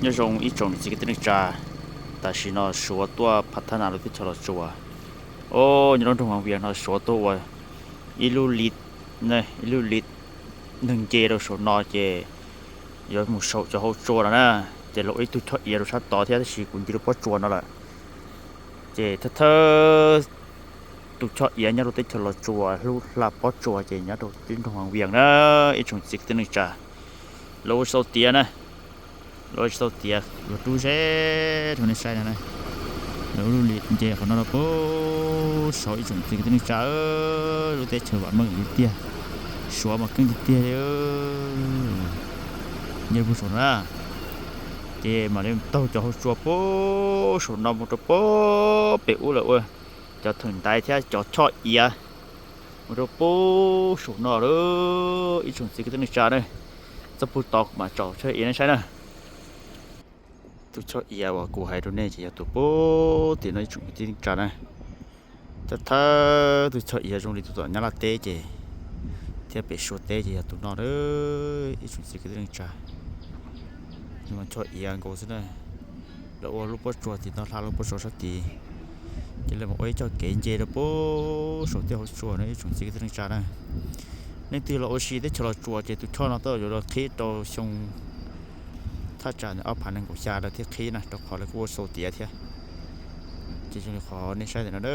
Nyob zoo ib tsoom niam txiv kwv tij neej tsa, tam sim no Suav tuaj phav thab nas lub teb chaws Los Tsuas. Os, nyob lub nroog Vaj Vias no Suav tuaj ua ib lub li, ib lub li neeg nce rau saum no ces yuav mus saum cov hauv tsua no na. Ces los ua ib tug choj iav rau sab tod thiab tab sis kuv nce lub pob tsuas no lawm. Ces thawj thawj tus choj iav nyob rau teb chaws Los Tsuas lub hla pob tsuas ces nyob rau lub nroog Vaj Vias na, ib tsoom txiv kwv tij neej tsa. Los ua tsis tau tiav na, los ua tsis tau tiav, los rub ze rau nej saib no na. Lawv ua lub li nce qhov no rau puag saud ib tsoom txiv kwv tij neej tsa, lub teb chaws vam meej tiag tiag, Suav mas keej tiag tiag li. Nce puag saum no na, ces mam li taug cov hauv tsua puag saum no mus rau puag pem ub lawm ua cov theem ntaiv thiab cov choj iav mus rau puag saum no lawm ib tsoom txiv kwv tij neej tsa na. Txoj puag tod kuv mam tsom choj iav nej saib na. Tus choj iav uas kuv hais rau nej ces yog tus puag tim no ib tsoom kwv tij neej tsa na. Thawj thawj tus choj iav zoo li tus tom Nyab Laj teb ces thiab pem Suav teb ces yog tus no lawm ib tsoom txiv kwv tij neej tsa. Choj iav nkaus xwb na. Lawv ua lub pob tsuas tim no hla lub pob tsuas sab tid, ces lawv mam ua ib co kev nce rau puag saum tej hauv tsua no ib tsoom txiv kwv tij neej tsa na. Leej twg los ua si teb chaws Los Tsuas ces tus choj no twb yuav los qhib rau xyoo thaj tsam ob phav nees nkaum xya lawv thiaj qhib na, rau qhov lawv kuj ua xau tiav thiab. Ces zoo li qhov nej saib ntawm no na,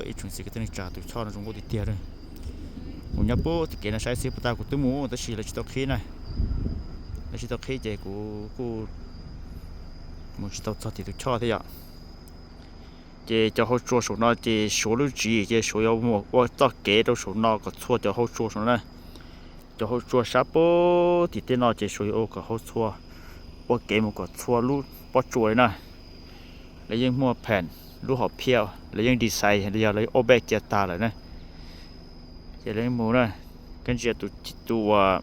ib tsoom txiv kwv tij neej tsa, tus choj no zoo nkauj tiag tiag na. Kuv nyob puag tim kev no saib xwb, puag ta kuv twb mus tab sis lawv tsis tau qhib na. Lawv tsis tau qhib ces kuv kuj mus tsis tau txog tim tus choj thiab yom. Ces cov hauv tsua saum no ces Suav lub tswv yim ces Suav yuav mus ua txoj kev rau saum no kom txhua cov hauv tsua saum no na. Cov hauv tsua sab puag tim tej no ces Suav yuav ua kom hauv txhua, ua kev mus kom txhua lub pob tsua li na. Lawv yeej muaj pheem lub hom phiaj, lawv yeej design los yog lawv yeej ua pej kiag tag lawm na. Ces lawv yeej mus na, kab ntsia tus, tus uas,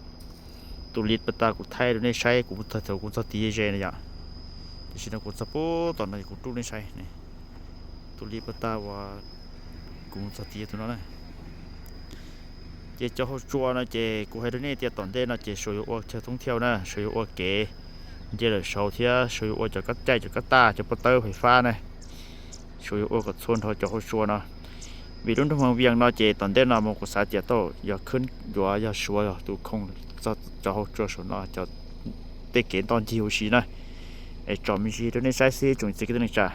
tus li puag ta kuv thaij rau nej saib, kuv txog thaum kuv txog tid ze ze na yom. Tam sim no kuv txog puag tom no kuv rub nej saib, tus li puag ta uas kuv txog tid tus no na. Ces cov hauv tsua no ces kuv hais rau nej tias tom ntej no ces Suav yuav ua chaw thoob thiauj na, Suav yuav ua kev nce lawm saud thiab Suav yuav ua cov kab caij, cov kab taj, cov pob tawb fais fab na. Suav yuav ua kom txhua nrho cov hauv tsua no. Vim lub nroog Vaj Vias no ces tom ntej no mus kuv xav tias tau yog khwb yuav yog Suav yog tus khoo txog cov hauv tsua saum no cov tej kev ntoj ncig huv si na. Es tsom me ntsis rau nej saib xwb tsoom txiv kwv tij neej tsa.